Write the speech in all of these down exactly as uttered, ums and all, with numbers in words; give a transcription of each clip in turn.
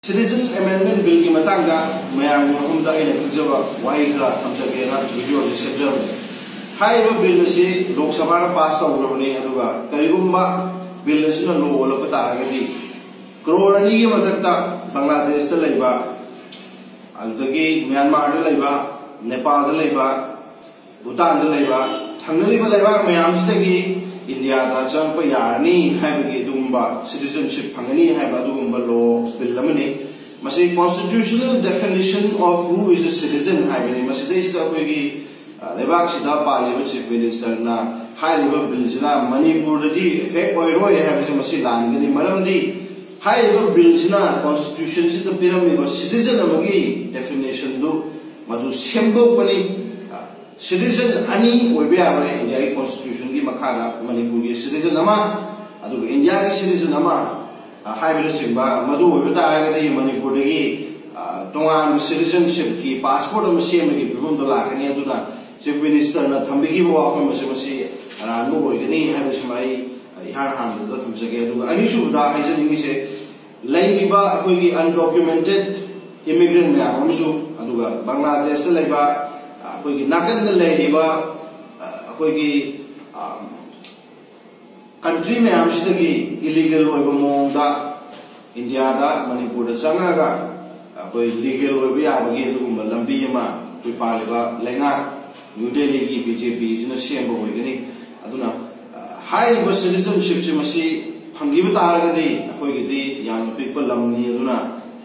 Citizen Amendment Billꯒꯤ ꯃꯇꯥꯡꯗ ꯃꯌꯥꯝꯒꯤ ꯃꯐꯝꯗ ꯑꯩꯅ ꯈꯪꯖꯕ ꯋꯥꯍꯩ ꯈꯔ ꯊꯝꯖꯒꯦꯅ video ꯑꯁꯤ ꯁꯦꯝꯖꯕꯅꯤ꯫ ꯍꯥꯏꯔꯤꯕ bill ꯑꯁꯤ ꯂꯣꯛ ꯁꯚꯥꯅ pass ꯇꯧꯈ꯭ꯔꯕꯅꯤ, ꯑꯗꯨꯒ ꯀꯔꯤꯒꯨꯝꯕ bill ꯑꯁꯤꯅ law ꯑꯣꯜꯂꯛꯄ ꯇꯥꯔꯒꯗꯤ ꯀ꯭ꯔꯣꯔ ꯑꯅꯤꯒꯤ ꯃꯊꯛꯇ ꯕꯪꯒ꯭ꯂꯥꯗꯦꯁꯇ ꯂꯩꯕ, ꯑꯗꯨꯗꯒꯤ ꯃ꯭ꯌꯥꯟꯃꯥꯔꯗ ꯂꯩꯕ, ꯅꯦꯄꯥꯜꯗ ꯂꯩꯕ, ꯚꯨꯇꯥꯟꯗ ꯂꯩꯕ, ꯊꯪꯅꯔꯤꯕ ꯂꯩꯕꯥꯛ ꯃꯌꯥꯝꯁꯤꯗꯒꯤ ꯏꯟꯗꯤꯌꯥꯗ ꯆꯪꯉꯛꯄ ꯌꯥꯔꯅꯤ ꯍꯥꯏꯕꯒꯤ ꯑꯗꯨꯒꯨꯝꯕ citizenship ꯐꯪꯒꯅꯤ ꯍꯥꯏꯕ ꯑꯗꯨꯒꯨꯝꯕ law bill ꯑꯃꯅꯤ꯫ ꯃꯁꯤ constitutional definition of who is a citizen ꯍꯥꯏꯕꯅꯤ꯫ ꯃꯁꯤꯗꯩꯁꯤꯗ ꯑꯩꯈꯣꯏꯒꯤ, ꯑ, ꯂꯩꯕꯥꯛꯁꯤꯗ ꯄꯥꯜꯂꯤꯕ Chief Ministerꯅ ꯍꯥꯏꯔꯤꯕ billꯁꯤꯅ ꯃꯅꯤꯄꯨꯔꯗꯗꯤ effect ꯑꯣꯏꯔꯣꯏ ꯍꯥꯏꯕꯁꯤ ꯃꯁꯤ ꯂꯥꯟꯒꯅꯤ꯫ ꯃꯔꯝꯗꯤ ꯍꯥꯏꯔꯤꯕ billꯁꯤꯅ constitutionꯁꯤꯗ ꯄꯤꯔꯝꯃꯤꯕ citizen ꯑꯃꯒꯤ definitionꯗꯨ ꯃꯗꯨ ꯁꯦꯝꯗꯣꯛꯄꯅꯤ꯫ Citizen ꯑꯅꯤ ꯑꯣꯏꯕ ꯌꯥꯔꯣꯏ ꯏꯟꯗꯤꯌꯥꯒꯤ constitutionꯒꯤ ꯃꯈꯥꯗ, ꯃꯅꯤꯄꯨꯔꯒꯤ citizen ꯑꯃ ꯑꯗꯨꯒ ꯏꯟꯗꯤꯌꯥꯒꯤ citizen ꯑꯃ, ꯑ, ꯍꯥꯏꯕꯅꯆꯤꯡꯕ꯫ ꯃꯗꯨ ꯑꯣꯏꯕ ꯇꯥꯔꯒꯗꯤ ꯃꯅꯤꯄꯨꯔꯗꯒꯤ, ꯑ, ꯇꯣꯉꯥꯟꯕ citizenshipꯀꯤ passport ꯑꯃ ꯁꯦꯝꯕꯒꯤ ꯐꯤꯕꯝꯗꯣ ꯂꯥꯛꯀꯅꯤ꯫ ꯑꯗꯨꯅ Chief Ministerꯅ ꯊꯝꯕꯤꯈꯤꯕ ꯋꯥꯐꯝ ꯑꯁꯤ ꯃꯁꯤ ꯑꯔꯥꯟꯕ ꯑꯣꯏꯒꯅꯤ ꯍꯥꯏꯕꯁꯤꯃ ꯑꯩ, ꯑ, ꯏꯍꯥꯟ ꯍꯥꯟꯕꯗ ꯊꯝꯖꯒꯦ꯫ ꯑꯗꯨꯒ ꯑꯅꯤꯁꯨꯕꯗ ꯍꯥꯏꯖꯅꯤꯡꯉꯤꯁꯦ, ꯂꯩꯔꯤꯕ ꯑꯩꯈꯣꯏꯒꯤ undocumented immigrant ꯃꯌꯥꯝ ꯑꯃꯁꯨ, ꯑꯗꯨꯒ ꯕꯪꯒ꯭ꯂꯥꯗꯦꯁꯇ ꯂꯩꯕ ꯑꯩꯈꯣꯏꯒꯤ ꯅꯥꯀꯟꯗ ꯂꯩꯔꯤꯕ, ꯑ, ꯑꯩꯈꯣꯏꯒꯤ, ꯑ, country ꯃꯌꯥꯝꯁꯤꯗꯒꯤ illegal ꯑꯣꯏꯕ ꯃꯑꯣꯡꯗ ꯏꯟꯗꯤꯌꯥꯗ, ꯃꯅꯤꯄꯨꯔꯗ ꯆꯪꯉꯒ ꯑꯩꯈꯣꯏ legal ꯑꯣꯏꯕ ꯌꯥꯕꯒꯤ ꯑꯗꯨꯒꯨꯝꯕ ꯂꯝꯕꯤ ꯑꯃ ꯑꯩꯈꯣꯏ ꯄꯥꯜꯂꯤꯕ ꯂꯩꯉꯥꯛ New Delhiꯒꯤ BJPꯁꯤꯅ ꯁꯦꯝꯕ ꯑꯣꯏꯒꯅꯤ꯫ ꯑꯗꯨꯅ, ꯑ, ꯍꯥꯏꯔꯤꯕ citizenshipꯁꯦ ꯃꯁꯤ ꯐꯪꯈꯤꯕ ꯇꯥꯔꯒꯗꯤ ꯑꯩꯈꯣꯏꯒꯤꯗꯤ ꯌꯥꯝꯅ ꯄꯤꯛꯄ ꯂꯝꯅꯤ꯫ ꯑꯗꯨꯅ,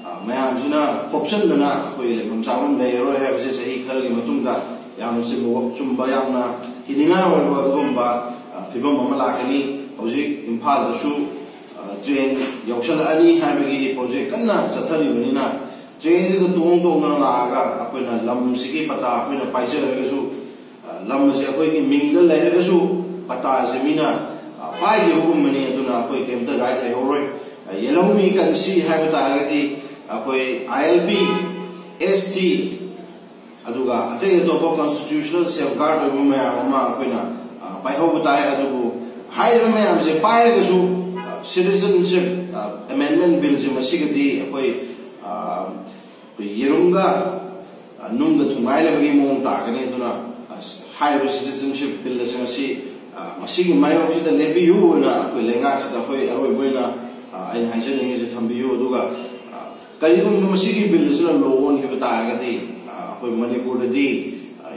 ꯑ, ꯃꯌꯥꯝꯁꯤꯅ ꯈꯣꯞꯆꯟꯗꯅ ꯑꯩꯈꯣꯏ ꯂꯩꯐꯝ ꯆꯥꯐꯝ ꯂꯩꯔꯔꯣꯏ ꯍꯥꯏꯕꯁꯦ ꯆꯍꯤ ꯈꯔꯒꯤ ꯃꯇꯨꯡꯗ ꯌꯥꯝꯅ ꯆꯨꯝꯕ, ꯆꯨꯝꯕ, ꯌꯥꯝꯅ ꯀꯤꯅꯤꯡꯉꯥꯏ ꯑꯣꯏꯔꯕ ꯑꯗꯨꯒꯨꯝꯕ, ꯑ, ꯐꯤꯕꯝ ꯑꯃ ꯂꯥꯛꯀꯅꯤ꯫ ꯍꯧꯖꯤꯛ ꯏꯝꯐꯥꯜꯗꯁꯨ, ꯑ, train ꯌꯧꯁꯜꯂꯛꯑꯅꯤ ꯍꯥꯏꯕꯒꯤ ꯄꯥꯎꯖꯦꯜ ꯀꯟꯅ ꯆꯠꯊꯔꯤꯕꯅꯤꯅ, trainꯁꯤꯗ ꯇꯣꯡ ꯇꯣꯡꯗꯅ ꯂꯥꯛꯑꯒ ꯑꯩꯈꯣꯏꯅ ꯂꯝꯁꯤꯒꯤ ꯄꯇꯥ ꯑꯩꯈꯣꯏꯅ ꯄꯥꯏꯖꯔꯒꯁꯨ, ꯑ, ꯂꯝ ꯑꯁꯤ ꯑꯩꯈꯣꯏꯒꯤ ꯃꯤꯡꯗ ꯂꯩꯔꯒꯁꯨ ꯄꯇꯥꯁꯦ ꯃꯤꯅ, ꯑ, ꯄꯥꯏꯈꯤꯕꯒꯨꯝꯕꯅꯤ꯫ ꯑꯗꯨꯅ ꯑꯩꯈꯣꯏ ꯀꯩꯝꯇ right ꯂꯩꯍꯧꯔꯣꯏ꯫ ꯑ, ꯌꯦꯜꯍꯧꯃꯤ ꯀꯟꯁꯤ ꯍꯥꯏꯕ ꯇꯥꯔꯒꯗꯤ ꯑꯩꯈꯣꯏ ILP, ST, ꯑꯗꯨꯒ ꯑꯇꯩ ꯑꯇꯣꯞꯄ constitutional safeguard ꯑꯣꯏꯕ ꯃꯌꯥꯝ ꯑꯃ ꯑꯩꯈꯣꯏꯅ, ꯑ, ꯄꯥꯏꯍꯧꯕ ꯇꯥꯏ꯫ ꯑꯗꯨꯕꯨ ꯍꯥꯏꯔꯤꯕ ꯃꯌꯥꯝꯁꯦ ꯄꯥꯏꯔꯒꯁꯨ, ꯑ, Citizenship Amendment Billꯁꯦ ꯃꯁꯤꯒꯗꯤ ꯑꯩꯈꯣꯏ ꯑꯩꯈꯣꯏ ꯌꯦꯔꯨꯝꯒ ꯅꯨꯡꯒ ꯊꯨꯒꯥꯏꯅꯕꯒꯤ ꯃꯑꯣꯡ ꯇꯥꯒꯅꯤ꯫ ꯑꯗꯨꯅ ꯍꯥꯏꯔꯤꯕ Citizenship Bill ꯑꯁꯤ ꯉꯁꯤ ꯃꯁꯤꯒꯤ ꯃꯥꯌꯣꯛꯁꯤꯗ ꯂꯦꯞꯄꯤꯌꯨꯅ ꯑꯩꯈꯣꯏ ꯂꯩꯉꯥꯛꯁꯤꯗ ꯑꯩꯈꯣꯏ ꯑꯔꯣꯏꯕ ꯑꯣꯏꯅ ꯑꯩꯅ ꯍꯥꯏꯖꯅꯤꯡꯉꯤꯁꯦ ꯊꯝꯕꯤꯌꯨ꯫ ꯑꯗꯨꯒ ꯀꯔꯤꯒꯨꯝꯕ ꯃꯁꯤꯒꯤ Bill ꯑꯁꯤꯅ law ꯑꯣꯟꯈꯤꯕ ꯇꯥꯔꯒꯗꯤ ꯑꯩꯈꯣꯏ ꯃꯅꯤꯄꯨꯔꯗꯗꯤ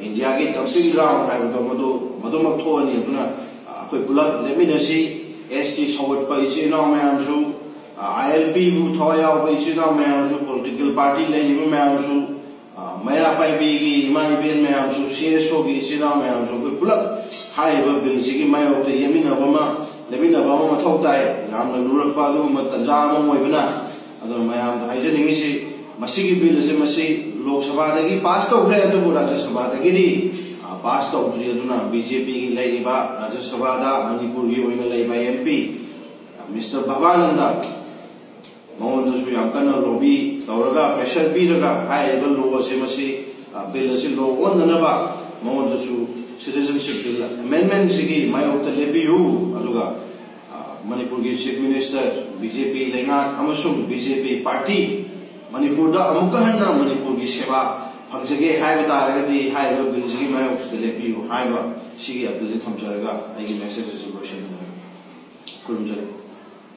ꯏꯟꯗꯤꯌꯥꯒꯤ dumping ground ꯍꯥꯏꯕꯗꯣ ꯃꯗꯨ ꯃꯗꯨꯃꯛ ꯊꯣꯛꯑꯅꯤ꯫ ꯑꯗꯨꯅ ꯑꯩꯈꯣꯏ ꯄꯨꯂꯞ ꯂꯦꯞꯃꯤꯟꯅꯁꯤ꯫ S T ꯁꯧꯒꯠꯄ ꯏꯆꯤꯜ ꯏꯅꯥꯎ ꯃꯌꯥꯝꯁꯨ, ILPꯕꯨ ꯊꯋꯥꯏ ꯌꯥꯎꯕ ꯏꯆꯤꯜ ꯏꯅꯥꯎ ꯃꯌꯥꯝꯁꯨ, political party ꯂꯩꯔꯤꯕ ꯃꯌꯥꯝꯁꯨ, ꯃꯩꯔꯥ ꯄꯥꯏꯕꯤꯒꯤ ꯏꯃꯥ ꯏꯕꯦꯟ ꯃꯌꯥꯝꯁꯨ, CSOꯒꯤ ꯏꯆꯤꯜ ꯏꯅꯥꯎ ꯃꯌꯥꯝꯁꯨ ꯑꯩꯈꯣꯏ ꯄꯨꯂꯞ ꯍꯥꯏꯔꯤꯕ Billꯁꯤꯒꯤ ꯃꯥꯌꯣꯛꯇ ꯌꯦꯠꯃꯤꯟꯅꯕ ꯑꯃ, ꯂꯦꯞꯃꯤꯟꯅꯕ ꯑꯃ ꯃꯊꯧ ꯇꯥꯏ꯫ ꯌꯥꯝꯅ ꯂꯨꯔꯛꯄ ꯑꯗꯨꯒꯨꯝꯕ ꯇꯥꯟꯖꯥ ꯑꯃ ꯑꯣꯏꯕꯅ, ꯑꯗꯨꯅ ꯃꯌꯥꯝꯗ ꯍꯥꯏꯖꯅꯤꯡꯉꯤꯁꯤ, ꯃꯁꯤꯒꯤ Bill ꯑꯁꯤ ꯃꯁꯤ ꯂꯣꯛ ꯁꯚꯥꯗꯒꯤ pass ꯇꯧꯈ꯭ꯔꯦ, ꯑꯗꯨꯕꯨ ꯔꯥꯖ꯭ꯌ ꯁꯚꯥꯗꯒꯤꯗꯤ pass ꯇꯧꯗ꯭ꯔꯤ꯫ ꯑꯗꯨꯅ BJPꯒꯤ ꯂꯩꯔꯤꯕ ꯔꯥꯖ꯭ꯌ ꯁꯚꯥꯗ ꯃꯅꯤꯄꯨꯔꯒꯤ ꯑꯣꯏꯅ ꯂꯩꯕ MP Mister ꯚꯕꯥꯅꯟꯗ, ꯃꯉꯣꯟꯗꯁꯨ ꯌꯥꯝ ꯀꯟꯅ lobby ꯇꯧꯔꯒ, pressure ꯄꯤꯔꯒ ꯍꯥꯏꯔꯤꯕ law ꯑꯁꯤ ꯃꯁꯤ, Bill ꯑꯁꯤ law ꯑꯣꯟꯅꯅꯕ ꯃꯉꯣꯟꯗꯁꯨ Citizenship Bill Amendmentꯁꯤꯒꯤ ꯃꯥꯌꯣꯛꯇ ꯂꯦꯞꯄꯤꯌꯨ꯫ ꯑꯗꯨꯒ ꯃꯅꯤꯄꯨꯔꯒꯤ Chief Minister, BJP ꯂꯩꯉꯥꯛ ꯑꯃꯁꯨꯡ BJP party ꯃꯅꯤꯄꯨꯔꯗ ꯑꯃꯨꯛꯀ ꯍꯟꯅ ꯃꯅꯤꯄꯨꯔꯒꯤ ꯁꯦꯕꯥ ꯐꯪꯖꯒꯦ ꯍꯥꯏꯕ ꯇꯥꯔꯒꯗꯤ ꯍꯥꯏꯔꯤꯕ Billꯁꯤꯒꯤ ꯃꯥꯌꯣꯛꯁꯤꯗ ꯂꯦꯞꯄꯤꯌꯨ ꯍꯥꯏꯕ ꯁꯤꯒꯤ appealꯁꯤ ꯊꯝꯖꯔꯒ ꯑꯩꯒꯤ message ꯑꯁꯤ ꯂꯣꯏꯁꯤꯟꯖꯔꯒꯦ꯫ ꯈꯨꯔꯨꯝꯖꯔꯤ꯫